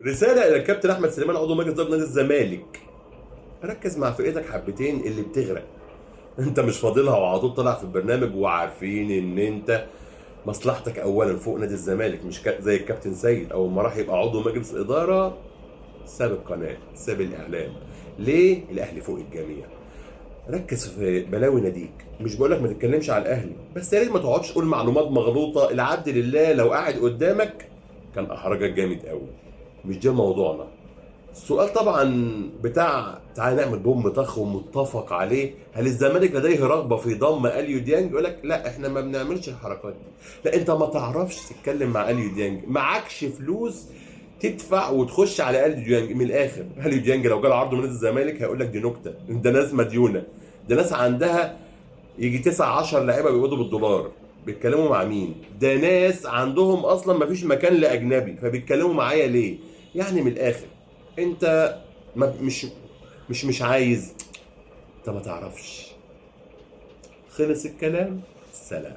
رسالة الى الكابتن احمد سليمان عضو مجلس ادارة نادي الزمالك. ركز مع فرقتك حبتين اللي بتغرق، انت مش فاضلها وعلى طول طلع في البرنامج، وعارفين ان انت مصلحتك اولا فوق نادي الزمالك، مش زي الكابتن سيد اول ما راح يبقى عضو مجلس ادارة ساب القناة ساب الاعلام. ليه؟ الاهلي فوق الجميع. ركز في بلاوي ناديك، مش بقولك ما تتكلمش على الاهلي، بس يا ريت ما تقعدش تقول معلومات مغلوطة. العبد لله لو قاعد قدامك كان احرجك جامد قوي. مش ده موضوعنا. السؤال طبعا بتاع تعالى نعمل بوم طخ ومتفق عليه، هل الزمالك لديه رغبة في ضم اليو ديانج؟ يقول لك لا احنا ما بنعملش الحركات دي. لا انت ما تعرفش تتكلم مع اليو ديانج، معكش فلوس تدفع وتخش على اليو ديانج. من الاخر اليو ديانج لو جاله عرض من نادي الزمالك هيقول لك دي نكتة، ده ناس مديونه، ده ناس عندها يجي 9 10 لعيبة بيقبضوا بالدولار، بيتكلموا مع مين؟ ده ناس عندهم اصلا ما فيش مكان لاجنبي، فبيتكلموا معايا ليه؟ يعني من الاخر انت ما مش مش مش عايز، انت ما تعرفش. خلص الكلام، سلام.